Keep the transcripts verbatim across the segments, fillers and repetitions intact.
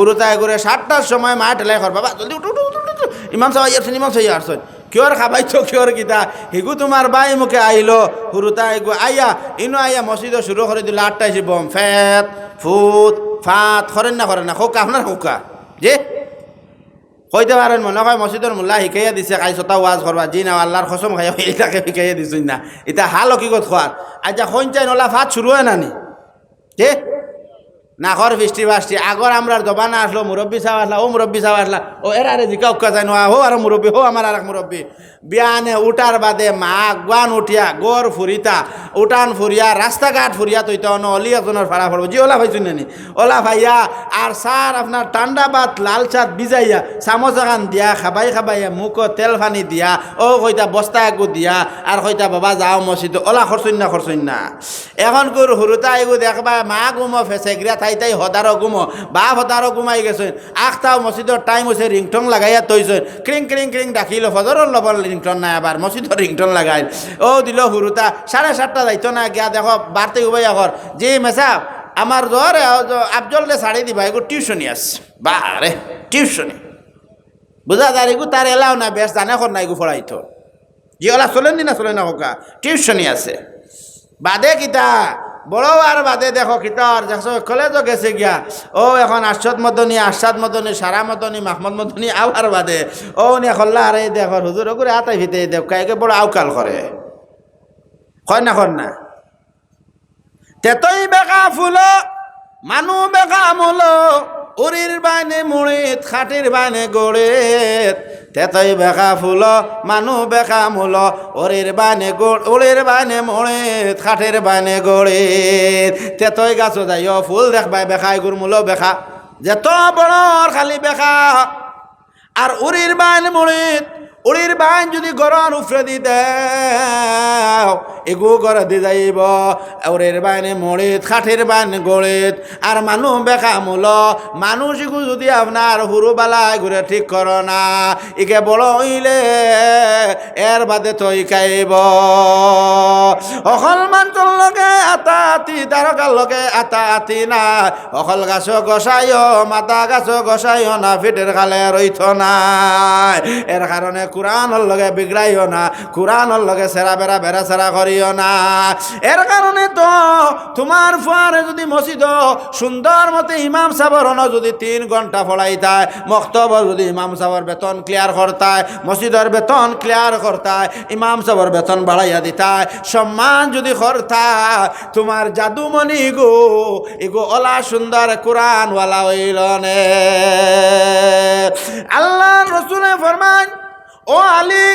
হুরুতা এগুরে সাতটার সময় মায় ঠেলাই কর, "বাবা, জলদি উঠো, উঠো, উঠো, উঠো, উঠো। ইমাম সাব আইয়ারছইন, ইমাম সাব আইয়ারছইন।" কিওর খাবাইছো, কিওর কিতা? হিগু তুমার বাই মুখে আইলো, হুরুতা এগু আইয়া, ইনো আইয়া মসজিদো শুরু করি দিলো, আটটা আইছে বম, ফেত, ফুত, ফাত, করেন না, করেন না, কউক্কা, আপনার কউক্কা। জি? কইতে পারইন, মনে কয় মসজিদর মুল্লা হিকাইয়া দিছে, কাইছ তা ওয়াজ করবা, জি না, আল্লার কসম খাইয়া ইতাকে হিকাইয়া দিছইন না। ইতা হাল হকিকত কওয়ার। আচ্ছা, কইন চাইন ওলা ফাত শুরু অয় না নি? জি? নাকর ফিষ্টি ফাষ্টি, আগর আমরার জমানা আছলো, মুরব্বি সাব আছলা, অউ মুরব্বি সাব আছলা, অউ এরারে জিকাউক্কা যাইন, অউ আরো মুরব্বি, অউ আমার আরেক মুরব্বি। বিয়ানে উঠার বাদে মা আগুয়ান উঠিয়া, ঘর ফুরিতা, উঠান ফুরিয়া, রাস্তাঘাট ফুরিয়া, তইতা অনো অলি একজনর ফাড়া পড়বো। জি, ওলা পাইছইন না নি? ওলা পাইয়া, আর সার আপনার ঠান্ডা ভাত, লাল চাত ভিজাইয়া, চামচ আখান দিয়া, খাবাই খাবাইয়া, মুখো তেল পানি দিয়া, অউ কইতা বস্তা এগু দিয়া, আর কইতা, "বাবা, যাও মসজিদো।" ওলা করছইন না, করছইন না? অখনকুর হুরুতা এগু দেখবায়, মা ঘুমো ফেসে গিরা, তাই তাই হদারো ঘুমো, বাপ হদারো ঘুমাই গেছইন। আখতাও মসজিদর টাইম অইছে, রিংটোন লাগাইয়া থইছইন, ক্রিং ক্রিং ক্রিং ডাকিলো, ফজরর লবর রিংটোন নাই, আবার মসজিদর রিংটোন লাগাইল। অউ দিলো হুরুতা, সাড়ে সাতটা যাইতো না, গিয়া দেখো, বাড়তে উবাইয়া কর, "জি মেসাব, আমার জোরে আফজলরে ছাড়ি দিবা, এগু টিউশনি আছে।" বারে, টিউশনি। বুঝা যার এগু তার এলাও না, বেশ জানে কর না এগু পড়াইতো। জি, ওলা চলেন নি না চলে না কউক্কা? টিউশনি আছে। বাদে কিতা? বড় আর বাদে দেখো কিতা আর দেখছো, কলেজো গেছে গিয়া। অউ অখন আরশাদ মদনী, আরশাদ মদনী, সারা মদনী, মাহমুদ মদনী, আবার বাদে। অউ নিয়া কল্লা আরে দেখো, হুজুর ওগুরে আতাই ফিতে দেখ, কাইকে বড় আউকাল করে। কয় না, কর না? তেতই বেকা ফুলো, মানু বেকা মুলো, উড়ির বাইনে মুড়িত, খাটির বাইনে গড়িত। তেতই বেকা ফুলো, মানু বেকা মুলো, উড়ির বাইনে গড়-, উড়ির বাইনে মুড়িত, খাটির বাইনে গড়িত। তেতই গাছো যাইও, ফুল দেখবায় বেকা, এগুর মুলো বেকা। যেত বড়র খালি বেকা। আর উড়ির বাইন মুড়িত, উড়ির বাইন যুদি ঘরর উফরেদি দেও, এগু ঘরেদি যাইবো। উড়ির বাইন মুড়িত, খাটির বাইন গড়িত, আর মানু বেকা মুলো, মানুষ এগু যুদি আপনার হুরু বালা এগুরে ঠিক করো না, ইগে বড় অইলে এর বাদে তো ইকাইবো। অকল মানষর লগে আতা আতি, দারোগার লগে আতা আতি না। অকল গাছো গোসাইও, মাথা গাছো গোসাইও না, ফিটের খালে রইতো না। এর কারণে কুরআনর লগে বিগড়াইও না, কুরআনর লগে সেরা বেড়া বেড়া সেরা করিও না। এর কারণে তো তুমার ফুয়ারে যুদি মসজিদো সুন্দর মতে ইমাম সাবর অনো যুদি তিন ঘন্টা পড়াইতায়, মক্তবো যুদি ইমাম সাবর বেতন ক্লিয়ার করতায়, মসজিদর বেতন ক্লিয়ার করতায়, ইমাম সাবর বেতন বাড়াইয়া দিতায়, সম্মান যুদি করতায়, তুমার জাদুমণি গো, ইগো অলা সুন্দর কুরআনওয়ালা অইলো নে। আল্লার রসুলে ফরমাইন, "ও আলী,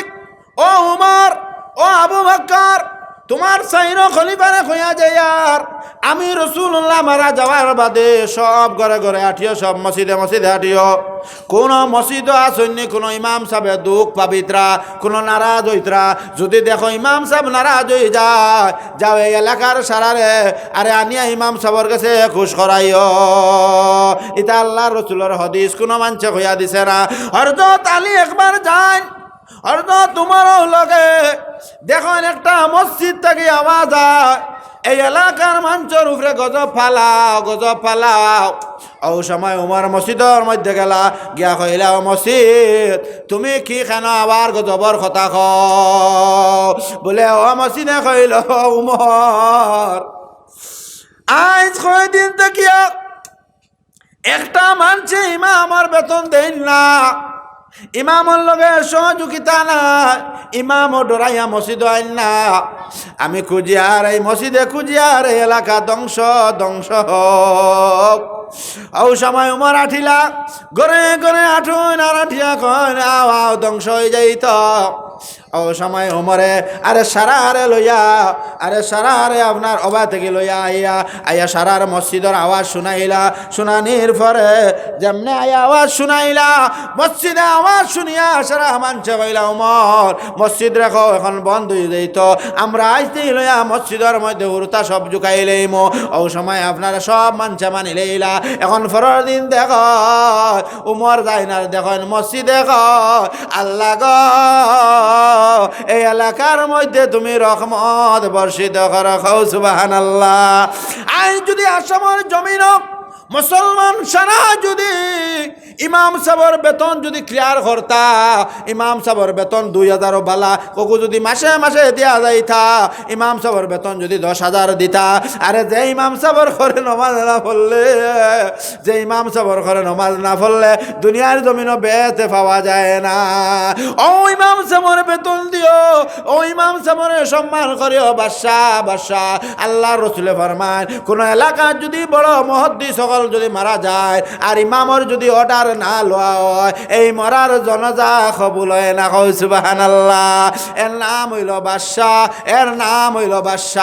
ও উমর, ও আবু বকর, তুমার চাইরো খলিফারে কইয়া যাইয়ার, আমি রসুলুল্লাহ মারা যাওয়ার বাদে সব ঘরে ঘরে আটিও, সব মসজিদে মসজিদে আটিও। কুনু মসজিদো আছইন নি, কুনু ইমাম সাবে দুখ পাবিত্রা, কুনু নারাজ অইত্রা, যুদি দেখো ইমাম সাব নারাজ অইযায়, যাও এই এলাকার সারারে, আরে আনিয়া ইমাম সাবর গেছে খুশ করাইও।" ইতা আল্লার রসুলর হাদিস, কুনু মানষে কইয়া দিছে না। হযরত আলী একবার যাইন, হযরত উমরর লগে দেখইন একটা মসজিদ থাকি আওয়াজ আয়, "এই এলাকার মানষর উপরে গজব ফালাও, গজব ফালাও।" অউ সময় উমর মসজিদর মধ্যে গেলা, গিয়া কইলা, "ও মসজিদ, তুমি কিখানো আবার গজবর কথা কও?" বুলে, অউ মসজিদে কইলো, "ও উমর, আইজ কয়দিন থাকিয়া একটা মানষে ইমামর বেতন দেইন না, ইমামর লগে সহযোগিতা নাই, ইমামও ডরাইয়া মসজিদো আইন না। আমি খুঁজিয়ার এই মসজিদে খুঁজিয়ার এই এলাকা ধ্বংস, ধ্বংস হউক।" অউ সময় উমর আটিলা, ঘরে ঘরে আটইন আর আটিয়া কইন, "আও, আও, ধ্বংস অইযাইতো।" অউ সময় উমরে আরে সারারে লইয়া, আরে সারারে আপনার অবা থাকি লইয়া আইয়া, আইয়া সারার মসজিদর আওয়াজ হুনাইলা। হুনানির পরে যেমনে আইয়া আওয়াজ হুনাইলা, মসজিদে আওয়াজ হুনিয়া সারা মানষে কইলা, "উমর, মসজিদ রাখো, অখন বন্ধ অইযাইতো। আমরা আইজ থাকি লইয়া মসজিদর মধ্যে হুরুতা সব জুকাইলাইমু।" অউ সময় আপনারা সব মানষে মানিলাইলা। অখন পরর দিন দেখো, উমর যাইন আর দেখইন মসজিদে কয়, "আল্লাহ গো, এই এলাকার মধ্যে তুমি রহমত বর্ষিত করো।" কও সুবহানাল্লাহ। আইজ যুদি আসামর জমিনো মুসলমান সারা যদি ইমাম সাবর বেতন যদি ক্লিয়ার করতা, ইমাম সাবর বেতন দুই হাজারও বালা, কগু যদি মাসে মাসে দিয়া যাইতা, ইমাম সাবর বেতন যদি দশ হাজার দিতা, আরে যে ইমাম সাবর ঘরে নমাজ না পড়লে, যে ইমাম সাবর ঘরে নমাজ না পড়লে দুনিয়ার জমিনও বেতে পাওয়া যায় না। ও ইমাম সাবর বেতন দিও, ও ইমাম সাবরে সম্মান করিও, বাদশা, বাদশা। আল্লাহর রসুলে ফরমায়, কোনো এলাকার যদি বড় মুহাদ্দিস সকল যদি মারা যায়, আর ইমামর যদি অর্ডার না লওয়া হয়, এই মরার জানাজা কবুল হয় না। কও সুবহানাল্লাহ। এর নাম অইলো বাদশা, এর নাম অইলো বাদশা।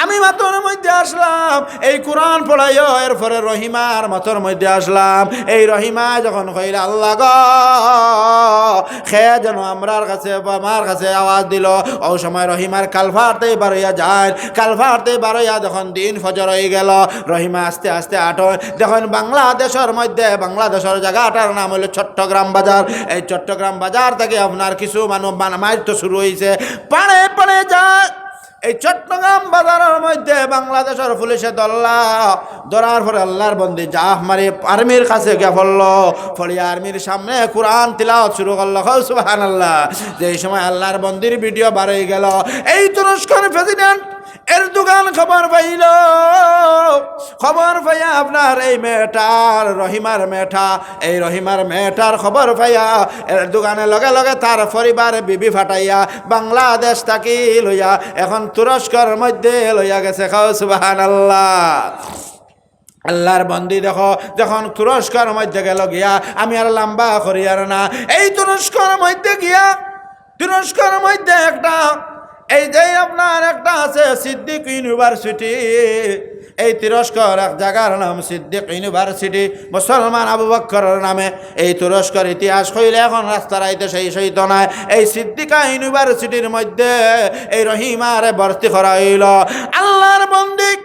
আমি মাতর মধ্যে আসলাম, এই কোরআন পড়াইও, এরপরে রহিমার মাতর মধ্যে আসলাম। এই রহিমা যখন কইলা, "আল্লাহ গো, কে যেন আমরার কাছে বা আমার কাছে আওয়াজ দিল।" ও সময় রহিমার কালফারতে বারইয়া যায়, কালফারতে বারইয়া যখন দিন ফজর হয়ে গেল, রহিমা আস্তে আস্তে আটো। দেখইন বাংলাদেশর মধ্যে, বাংলাদেশর জাগাটার নাম হইল চট্টগ্রাম বাজার। এই চট্টগ্রাম বাজার থাকি আপনার কিছু মানুষ বান-, মাইর তো শুরু হইছে, পাড়ে পাড়ে যায়। এই চট্টগ্রাম বাজারর মধ্যে বাংলাদেশর পুলিশে ধরলা, ধরার পরে আল্লাহর বন্দি জাফ মারি আর্মির কাছে গিয়া পড়লো, পড়িয়া আর্মির সামনে কোরআন তিলাওয়াত শুরু করলো। কও সুবহানাল্লাহ। যেই সময় আল্লাহর বন্দির ভিডিও বার হয়ে গেল, এই তুরস্কর প্রেসিডেন্ট এরদোগান খবর পাইল, খবর পাইয়া আপনার এই মেয়েটার, রহিমার মেয়েটা, এই রহিমার মেয়েটার খবর পাইয়া এরদোগানে লগে লগে তার পরিবার বিবি ফাটাইয়া বাংলাদেশ থাকি লইয়া এখন তুরস্কর মধ্যে লইয়া গেছে। কও সুবহানাল্লাহ। আল্লাহর বন্দি দেখো, যখন তুরস্কর মধ্যে গেল গিয়া, আমি আর লম্বা করিয়ার না, এই তুরস্কর মধ্যে গিয়া, তুরস্কর মধ্যে একটা, এই যে আপনার একটা আছে সিদ্দিক ইউনিভার্সিটি, এই তুরস্কর এক জাগার নাম সিদ্দিক ইউনিভার্সিটি, মুসলমান আবু বক্করর নামে। এই তুরস্কর ইতিহাস কইলে এখন রাস্তার আইতে সেই সহিত নয়। এই সিদ্দিকা ইউনিভার্সিটির মধ্যে এই রহিমারে ভর্তি করা হইল। আল্লাহর বন্দি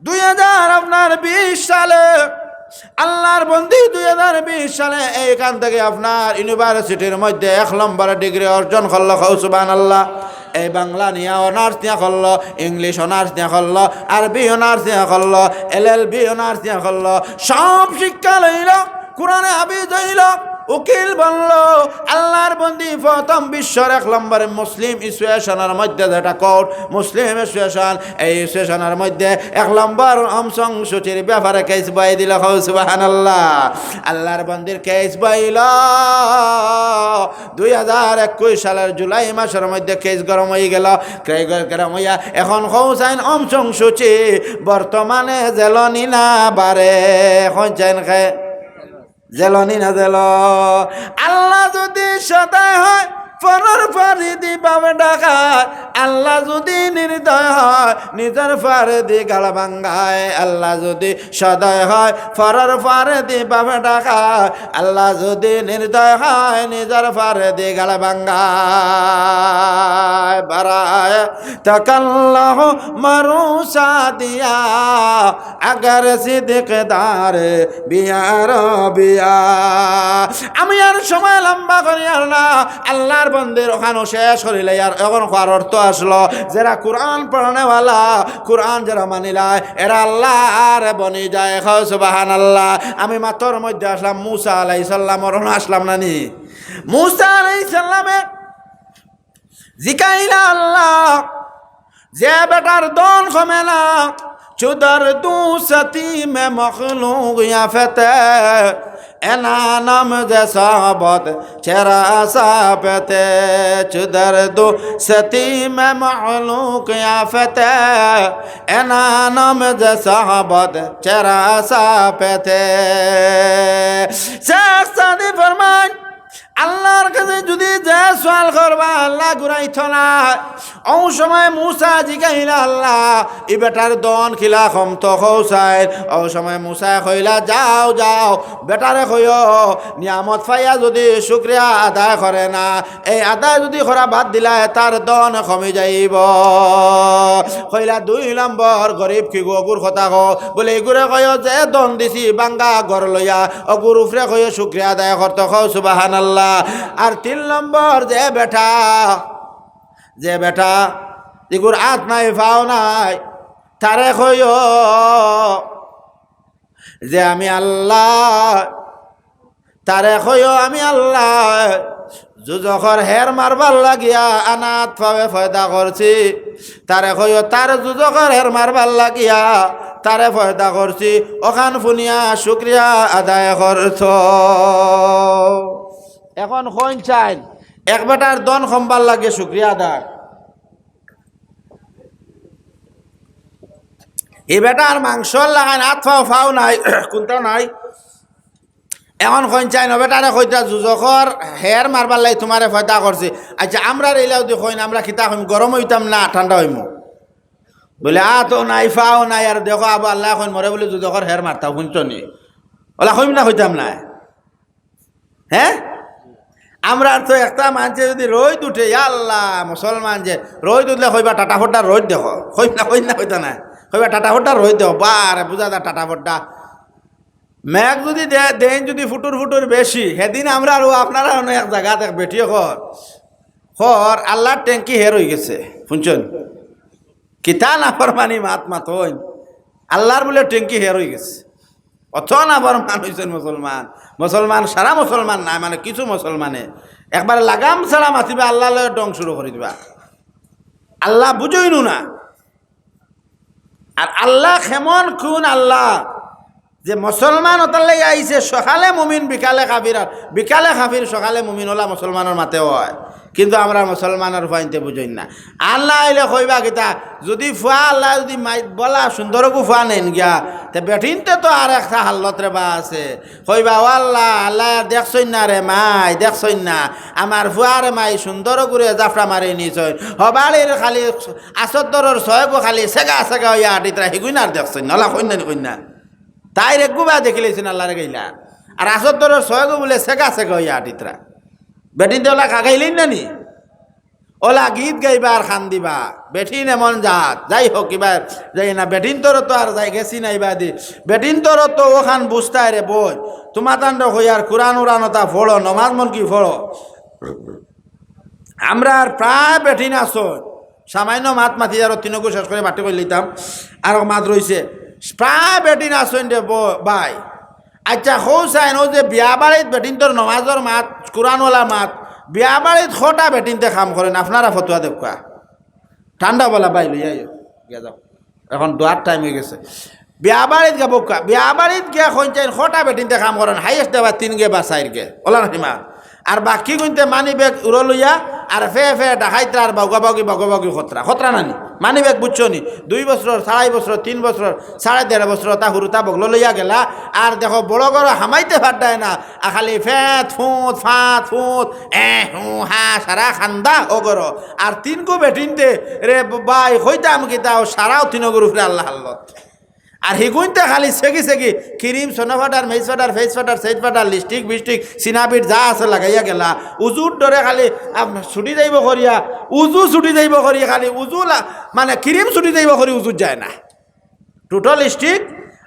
দুই হাজার আপনার বিশ সালে, আল্লাহর বন্দি দুই হাজার বিশ সালে এইখান থেকে আপনার ইউনিভার্সিটির মধ্যে এক নম্বর ডিগ্রি অর্জন করলো। কও সুবহানাল্লাহ। এই বাংলা নিয়া অনার্স নিয়া করলো, ইংলিশ অনার্স নিয়া করলো, আরবি অনার্স নিয়া করলো, এলএলবি অনার্স নিয়া করলো, সব শিক্ষা লইল, কোরআনে হাফিজ হইল, উকিল বনলো। আল্লাহর বন্দি প্রথম বিশ্বর এক নম্বরে মুসলিম অ্যাসোসিয়েশনের মধ্যে, যেটা কোর্ট, মুসলিম অ্যাসোসিয়েশন, এই অ্যাসোসিয়েশনের মধ্যে এক নম্বর অং সান সুচির ব্যাপারে কেস বই দিল। কও সুবহানাল্লাহ। আল্লাহর বন্দির কেস বইল। দুই হাজার একুশ সালের জুলাই মাসের মধ্যে কেস গরম হয়ে গেল। কেস গরম হইয়া এখন কও চাইন অং সান সুচি বর্তমানে জেল নি না বারে, কও চাইন খে জেল নি না জেল। আল্লাহ যদি সদয় হয়, পরর ফারে দি বাপ ডাকায়। আল্লাহ যদি নির্দয় হয়, নিজর ফারে দি গাল ভাঙ্গায়। আল্লাহ যদি সদয় হয়, পরর ফারে দি বাপ ডাকায়। আল্লাহ যদি নির্দয় হয়, নিজর ফারে দি গাল ভাঙ্গায়। বারায় তাকাল্লাহ মারুসা দিয়া, আগর সিদ্দিকদার বিয়ার বিয়া। আমি আর সময় লম্বা করিয়ার না, আল্লাহর বন্দির ওখানো শেষ করিলে আর এখন কওয়ার অর্থ আসলো, যেরা কোরআন পড়নেওয়ালা, কোরআন যেরা মানিলায়, এরা আল্লাহর বনি যায়। কও সুবহানাল্লাহ। আমি মাতর মধ্যে আসলাম, মুসা আলাইহিস সালামর ওখানো আসলাম না নি? মুসা আলাইহিস সালামে জিকাইলা আল্লাহ, যে বেটার দন কমে না, چو در دو ستیم مخلوق یافته، انانم ز صحبت چرا ساپته، چو در دو ستیم مخلوق یافته، انانم ز صحبت چرا ساپته। শেখ সাদি ফরমান, আল্লাহর কাছে যদি যে সওয়াল করবা, আল্লাহ ঘুরাইতো না। ও সময় মুসা জিগাইলা, "আল্লাহ, ই বেটার দন কিলা কমতো কও চাইন।" ও সময় মুসায় কইলা, "যাও, যাও, বেটারে কইও, নিয়ামত পাইয়া যদি শুকরিয়া আদায় করে না, এই আদায় যদি করা বাদ দিলায়, তার দন কমি যাইবো।" কইলা, "দুই নম্বর গরিব কিগু, অগুর কথা কও।" বলে, "ইগুরে কইও যে দন দিছি ভাঙ্গা ঘর লইয়া, অগুর উপরে কইও শুকরিয়া আদায় করতো।" কও সুবহানাল্লাহ। আর তিন নম্বর যে বেটা, যে বেটা ইগুর আত নাই, পাও নাই, তারে কইও যে আমি আল্লাহ, তারে কইও আমি আল্লাহ দুজখর হের মারবার লাগিয়া আনা আতফাওয়ে পয়দা করছি, তারে কইও তার দুজখর হের মারবার লাগিয়া তারে পয়দা করছি, অখান হুনিয়া শুকরিয়া আদায় করতো। এখন কইন চাইন, এক বেটার ধন কমবার লাগে শুকরিয়া আদায়। ই বেটার মাংসর লাখান আতফাও ফাও নাই, কুনটাও নাই। এখন কইন চাইন, ও বেটারে কইতা দুজখর হের মারবার লাগি তুমারে পয়দা করছি। আচ্ছা, আমরার ইলা যদি কইন, আমরা কিতা কইমু? গরম অইতাম না ঠান্ডা অইমু? বুলে, আতো নাই, ফাও নাই, আর দেখো আবু আল্লায় কইন, মরে বুলে দুজখর হের মারতাও, হুনছো নি? অলা কইমু না কইতাম না? হে? আমরার তো একটা মানষে যদি রইদ উঠে, ইয়া আল্লাহ, মুসলমান যে রইদ উঠলে কইবা, "টাটা ফড্ডা রইদ দেখো।" কইবা না, কইবা না, কইতা না। কইবা, "টাটা ফড্ডা রইদ দেখো।" বারে, বুঝা যায় টাটা ফড্ডা। মেঘ যদি দে-, দেইন যদি ফুটুর ফুটুর বেশি, হেদিন আমরার ও আপনারার অনো এক জাগাত এক বেটিয়ে কর, কর, "আল্লার ট্যাঙ্কি হের অইগেছে।" হুনছইন? কিতা নাফরমানি মাত মাতইন। আল্লার বুলে ট্যাঙ্কি হের অইগেছে। অত নাফরমান অইছইন মুসলমান। মুসলমান, সারা মুসলমান নায়, মানে কিছু মুসলমানে একবারে লাগাম ছাড়া মাতিবা, আল্লার লগে ঢং শুরু করি দিবা। আল্লা বুঝইনউ না। আর আল্লা কেমন কুন আল্লা? যে মুসলমান অতার লাগি আইছে, সকালে মুমিন, বিকালে কাফির, আর বিকালে কাফির, সকালে মুমিন, অলা মুসলমানর মাতে অয়। কিন্তু আমরার মুসলমানর ফুয়াইন্তে বুঝইন না। আল্লা আইলে কইবা কিতা, যদি ফুয়া আল্লা যদি মাই-, বালা সুন্দরগু ফুয়া নেইন গিয়া, তে বেটিন্তে তো আর একটা হাল্লত রে বা আছে। কইবা, "ও আল্লা, আল্লা আর দেখছইন না রে মাই, দেখছইন না। আমার ফুয়ারে মাই সুন্দরগুরে জাফড়া মারি নিছইন। হবাড়ির খালি আছর দরর ছয়গু খালি সেগা সেগা অইয়া আটিতরা, হিগুইন আর দেখছইন না।" অলা কইন না নি, কইন না? তাইর এগু বা দেখিলাইছইন আল্লারে গাইলা। আর আছর দরর ছয়গু বুলে সেগা সেগা অইয়া আটিতরা। বেটিন্তে অলা গাইলাইন না নি? অলা গীত গাইবা আর কান্দিবা। বেটিন এমন জাত। যাই হোক, ইবার যাই না, বেটিন্তর তো আর যাই গেছি না ইবাদি। বেটিন্তর তো অখান বুঝতায় রে বই। তুমাতানরে কইয়ার কুরআন উরান অতা পড়ো, নমাজ মন কি পড়ো। আমরার প্রায় বেটিন আছইন, সামাইন্য মাত মাতি আরো তিনগু শেষ করি বাটি কইলিতাম, আরো মাত রইছে। প্রায় বেটিন আছইন রে ব-, ভাই। আচ্ছা, কও চাইন, অউ যে বিয়া বাড়িত বেটিন্তর নমাজর মাত, কুরআনওয়ালা মাত, বিয়া বাড়িত কটা বেটিন্তে কাম করইন? আপনারা ফতুয়া দেউক্কা। ঠান্ডা বলা ভাই, লইয়া আইও, গিয়া যাও। এখন দোয়ার টাইম অইগেছে। বিয়া বাড়িত গেবউক্কা, বিয়া বাড়িত গিয়া কইন চাইন কটা বেটিন্তে কাম করইন, হাইয়েস্ট দেবা তিনগে বা চাইরগে, অলা নাকি মা? আর বাকি গুইন্তে মানি ব্যাগ উরো লইয়া, আর ফে ফে ডাকাইতরা আর বাউগা বাউগি বাউগা বাউগি খতরা, খতরা নানি? মানি ব্যাগ বুঝছো নি? দুই বছর, আড়াই বছর, তিন বছর, সাড়ে দেড় বছর, তা হুরুতা বগলো লইয়া গেলা, আর দেখো বড় ঘরো হামাইতে পারদায় না, আর খালি ফেত ফুত, ফাত ফুত, এ হু হা, সারা খান্দা অউ ঘরো। আর তিনগু বেটিন্তে, রে ভাই, কইতাম কিতা, অউ সারাও তিনগুর উপরে আল্লা হাল্লত। আর হিগুইন্তে খালি সেগি সেগি ক্রিম, সোনা পাউডার, মেইস পাউডার, ফেইস পাউডার, সেইট পাউডার, লিপস্টিক, বিপস্টিক, সিনাবিট যা আছে লাগাইয়া গেলা। উজুর ডরে খালি আপ-, ছুটি যাইবো করিয়া, উজু ছুটি যাইবো করি খালি, উজু লা-, মানে ক্রিম ছুটি যাইবো করি উজুত যায় না। টোটাল লিপস্টিক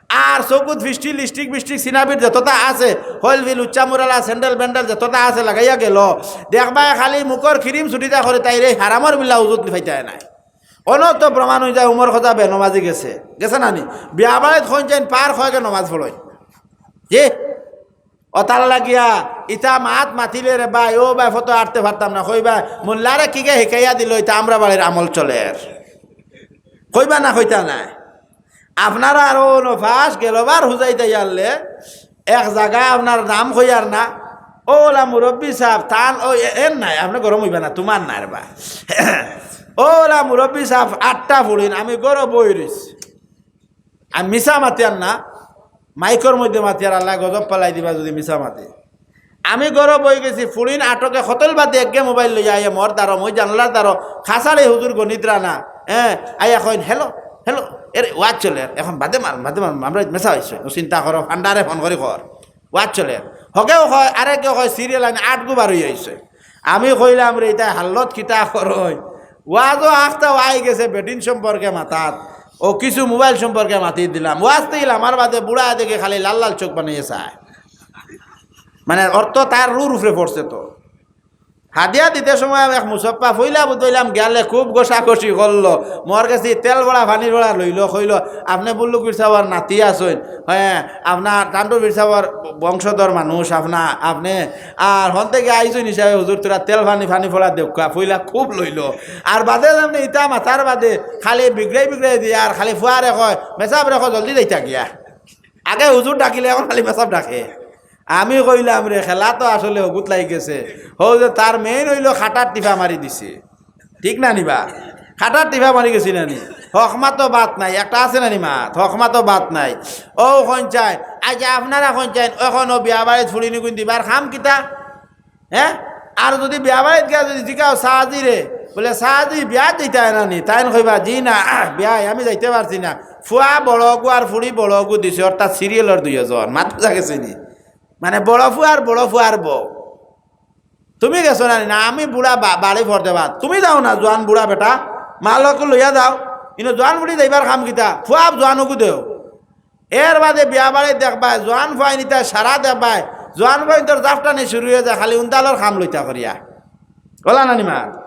আর চকুত ফিষ্টি, লিপস্টিক, বিপস্টিক, সিনাবিট যততা আছে, হইল ভিল, উচ্চা মুরালা, স্যান্ডেল ব্যান্ডেল যততা আছে লাগাইয়া গেলো। দেখবায় খালি মুখর ক্রিম ছুটি যায় করি তাইরে হারামর বিল্লা উজুত ফাইতায় নায়। অনো তো প্রমাণ অইযায় উমর খজা বেনমাজি গেছে, গেছে না নি? বিয়া বাড়িত কইন চাইন পার কয়েকে নমাজ পড়ইন। জি? অতার লাগিয়া ইতা মাত মাতিলে রে ভাই, ও ভাই, ফতো আটতে পারতাম না, কইবা, "মোল্লারে কিগে হিকাইয়া দিলো, ইতা আমরা বাড়ির আমল চলের।" কইবা না, কইতা নায়? আপনারা আরো নফাস গেলবার হুজাইতা ইয়ারলে এক জাগায় আপনার নাম কইয়ার না, "ও ওলা মুরব্বি সাব, তান ও এ-, এর নাই, আপনে গরম অইবা না, তুমার নাই রে বা।" "ও ওলা মুরব্বি সাব, আটটা ফুড়িন, আমি ঘরো বই রইছি।" আমি মিছা মাতিয়ার না, মাইকর মধ্যে মাতিয়ার, আল্লায় গজব ফালাই দিবা যদি মিছা মাতি। আমি ঘরো বই গেছি, ফুড়িন আটকে খতল বাদে একগে মোবাইল লইয়া আইয়া মোর দ্বারো, মই জানলার দ্বারো, খাসারে হুজুর গণিত রানা, হ্যাঁ, আইয়া কইন, "হ্যালো, হ্যালো, এরে ওয়াজ চলের, এখন বাদে মার, বাদে মার, আমরা মেসা অইছে।" ও চিন্তা করো, ফান্ডারে ফোন করি কর, ওয়াজ চলের। হকেও কয়, আরেকেও কয়, সিরিয়াল আইন আট গু বার অইয়া আইছে। আমি কইলাম, "রে, ইতা হাল্লত কিতা করইন?" ওয়াজও আখতাও আই গেছে বেটিন সম্পর্কে মাতাত, ও কিছু মোবাইল সম্পর্কে মাতি দিলাম। ওয়াজ দিলাম, আর বাদে বুড়া দেখে খালি লাল লাল চোখ বানাইয়া চায়। মানে, অর্থ তার রুর উপরে পড়ছে তো। হাদিয়া দিতে সময় এক মুসফা, পয়লা বুঝলাম গেলে খুব ঘষাঘষি করলো, মোর গেছে তেল ভরা, পানির ভরা লইলো, কইলো, "আপনে বুল্লু পীর সাবর নাতি আছইন, হ্যাঁ, আপনার টান্টু পীর সাবর বংশধর মানুষ, আপনা, আপনে আর হন থাকি আইছইন হিসাবে হুজুর তোরা তেল পানি, পানি পড়া দেউক্কা।" পয়লা খুব লইলো, আর বাদে যেমনি ইতা মাতার বাদে খালি বিগড়াই বিগড়াই দিয়া আর খালি ফুয়ারে কয়, "মেসাবরে কও জলদি যাইতা গিয়া।" আগে হুজুর ডাকিলে অখন খালি মেসাব ডাকে। আমি কইলাম, "রে, খেলা তো আসলে হগুত লাগি গেছে।" হউ যে তার মেইন অইলো খাটার টিফা মারি দিছে। ঠিক না নি বা? খাটার টিফা মারি গেছি না নি? হক মাতো বাত নাই, একটা আছে না নি মাত? হক মাতো বাত নাই। ও কইন চাই, আচ্ছা, আপনারা কইন চাইন, অখনো বিয়া বাড়িত ফুড়ি নিগুন দিবার কাম কিতা? হ্যাঁ? আর যুদি বিয়া বাড়িত গিয়া যুদি জিগাও, "সাজি রে," বুলে, "সাজি বিয়া দিতা না নি?" তাইন কইবা, "জি না, আহ, বিয়ায় আমি যাইতে পারছি না।" ফুয়া বড়গু আর ফুড়ি বড়গু দিছে, অর্থাৎ সিরিয়ালর দুইজন। মাত বুঝা গেছে নি? মানে বড় ফুয়া আর বড় ফুয়ার বউ। তুমি গেছো না নি? না, আমি বুড়া বা-, বাড়ি ফর দেবা। তুমি যাও না, জোয়ান বুড়া বেটা, মালকু লইয়া যাও। ইনো জোয়ান বুড়ি যাইবার কাম কিতা? ফুয়া জোয়ানগু দেও। এর বাদে বিয়া বাড়িত দেখবায়, জোয়ান ফুয়াইন ইতা সারা দেখবায়, জোয়ান ফুয়াইন্তর জাফটানি শুরু অইযায়, খালি উন্দালর কাম লইতা করিয়া। অলা না নি মা?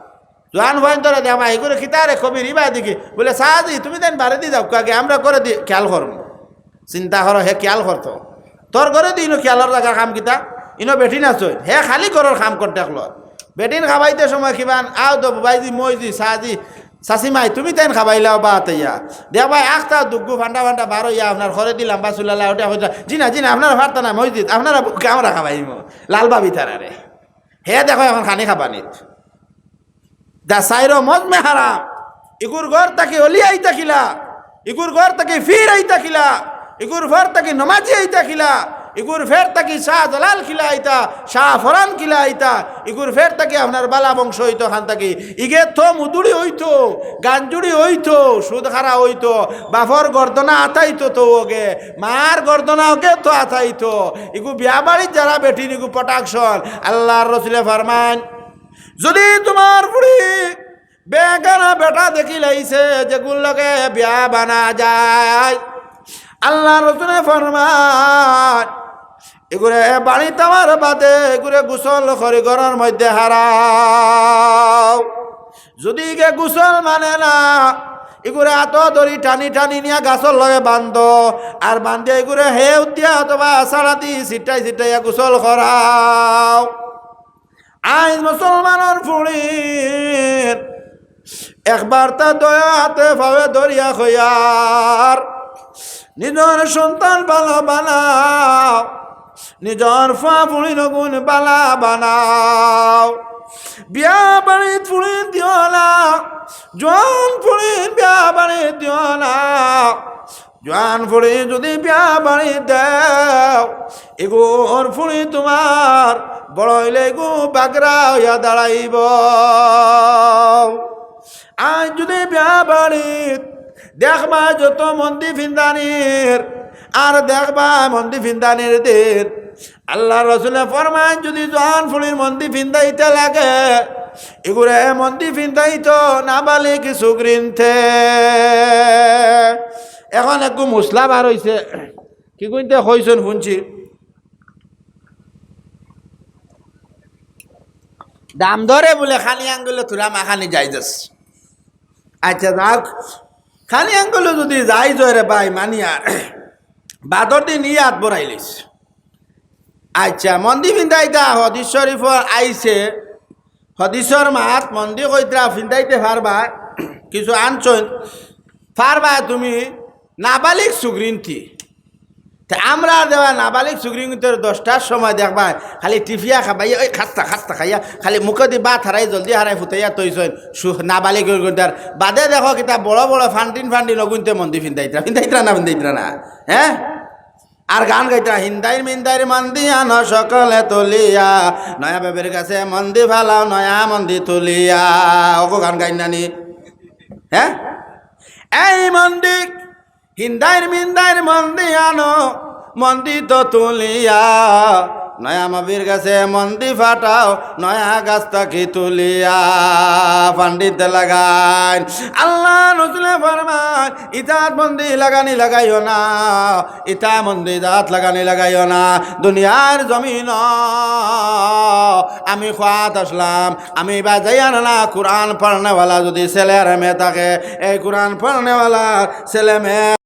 জোয়ান ফুয়াইন্তরে দেখবায়, ইগুরে কিতা রে কবির, ইবা দেখি, বুলে, "সাজি, তুমি তাইন বাড়িদি যাউক্কা আগে, আমরা ঘরেদি খিয়াল করমু।" চিন্তা করো, হে খিয়াল করতো। তোর ঘরেদি ইনো খিয়ালর জাগার কাম কিতা? ইনো বেটিন আছইন, হে খালি ঘরর কাম করতে থাকলো। বেটিন খাবাইতে সময় কিবান, "আও তো বুবাইজি, মইজি, সাজি, চাচিমাই, তুমি তাইন খাবাইলাও বা আতাইয়া।" দেখবায় আখতা দুগ্গু ফান্ডা ফান্ডা বার অইয়া আপনার ঘরেদি লাম্বা চুলালা উঠে কইতা, "জি না, জি না, আপনারা পারতা না, মসজিদ, আপনারা বুকে আমরা খাবাইমু।" লাল ভাবি তারারে। হে দেখো অখন খানি খাবানিত। দা সাইরো মজমে হারাম। ইগুর ঘর থাকি অলি আইতা কিলা, ইগুর ঘর থাকি ফির আইতা কিলা, ইগুর ঘর থাকি নমাজি আইতা কিলা, ইগুর ফের থাকি শাহ জালাল কিলা আইতা, শাহ ফরান কিলা আইতা, ইগুর ফের থাকি আপনার বালা বংশ অইতো খান থাকি। ইগে তো মুদুড়ি অইতো, গাঞ্জুড়ি অইতো, সুদ খারা অইতো, বাফর গর্দনা আতাইতো তো ওগে, মার গর্দনা ওগে তো আতাইতো। ইগু বিয়া বাড়িত যারা বেটিন ইগু protection। আল্লার রসুলে ফরমাইন, যুদি তুমার ফুড়ি বেগানা বেটা দেখিলাইছে, যেগুর লগে বিয়া বানা যায়, আল্লার রসুলে ফরমাইন, ইগুরে বাড়িত আওয়ার বাদে ইগুরে গোসল করি ঘরর মধ্যে হারাও। যুদি ইগে গোসল মানে না, ইগুরে আতো ধরি টানি টানি নিয়া গাছর লগে বান্ধো, আর বান্ধিয়া ইগুরে হেউ দিয়া অথবা ছাড়াদি ছিটাই ছিটাইয়া গোসল করাও। আইজ মুসলমানর ফুড়ির একবার তা দয়া আতে ফাওয়ে ধরিয়া কইয়ার, নিজর সন্তান বালা বানাও, নিজর ফুয়া ফুড়িনগুন বালা বানাও। বিয়া বাড়িত ফুড়ি দিও না, জোয়ান ফুড়ি বিয়া বাড়িত দিও না। জোয়ান ফুড়ি যুদি বিয়া বাড়ি দেও, ইগুর ফুড়ি তুমার বড় অইলে ইগু বাগরা অইয়া দাঁড়াইবো। আইজ যুদি বিয়া বাড়িত দেখবায় যত মন্দি ফিন্দানির, আর দেখবায় মন্দি ফিন্দানির দিন। আল্লার রসুলে ফরমাইন, যুদি জোয়ান ফুড়ির মন্দি ফিন্দাইতে লাগে, ইগুরে মন্দি ফিন্দাইতো নাবালিগ সুগ্রিন্তে। অখন একগু মুসলা বার অইছে, কিগুইন্তে কইছইন হুনছি। দাম দরে বুলে খানি আঙ্গুলে থুড়া মাখানি জায়েজ আছে। আচ্ছা, যাউক, খানি আঙ্গুলে যুদি জায়েজ অয় রে ভাই, মানিয়ার, বাদর দিন ই আত বড়াইলিস। আচ্ছা, মন্দি ফিন্দাইতা হদিস শরিফো আইছে, হদিসর মাত মন্দি কইতরা ফিন্দাইতে পারবা, কিছু আনছইন, পারবা তুমি নাবালিগ সুগ্রিন্তি। তে আমরা দেওয়া নাবালিগ সুগ্রিন্তির দশটার সময় দেখবায়, খালি টিফিয়া খাবাইয়া, ওই খাস্তা খাস্তা খাইয়া, খালি মুখেদি ভাত হারাই, জলদি হারাই ফুটাইয়া তৈছইন, সু-, নাবালিগ সুগ্রিন্তার। বাদে দেখো কিতা বড় বড় ফান্টিন ফান্টিন অগুইন্তে মন্দি ফিন্দাইতরা, ফিন্দাইতরা না, ফিন্দাইতরা না, হ্যাঁ? আর গান গাইতরা, "হিন্দাইর মিন্দাইর মন্দি আনো সকলে তুলিয়া, নয়া বেবির গেছে মন্দি ফালাও, নয়া মন্দি তুলিয়া।" অগু গান গাইন না নি? হ্যাঁ? এই মন্দি, হিন্দাইর মিন্দাইর মন্দি আনো, মন্দি তো তুলিয়া, নয়া মবির গাছে মন্দি ফাটাও, নয়া গাছ থাকি তুলিয়া পান্ডিতে লাগাইন। আল্লার রসুলে ফরমাইন, ইতাত মন্দি লাগানি লাগাইও না, ইতা মন্দি ইতাত লাগানি লাগাইও না। দুনিয়ার জমিন আমি খোয়াত আসলাম, আমি বাজাইয়ার না। কোরআন পড়নেওয়ালা যদি ছেলে আর মেয়ে থাকে, এই কোরআন পড়নেওয়ালা ছেলে মেয়ে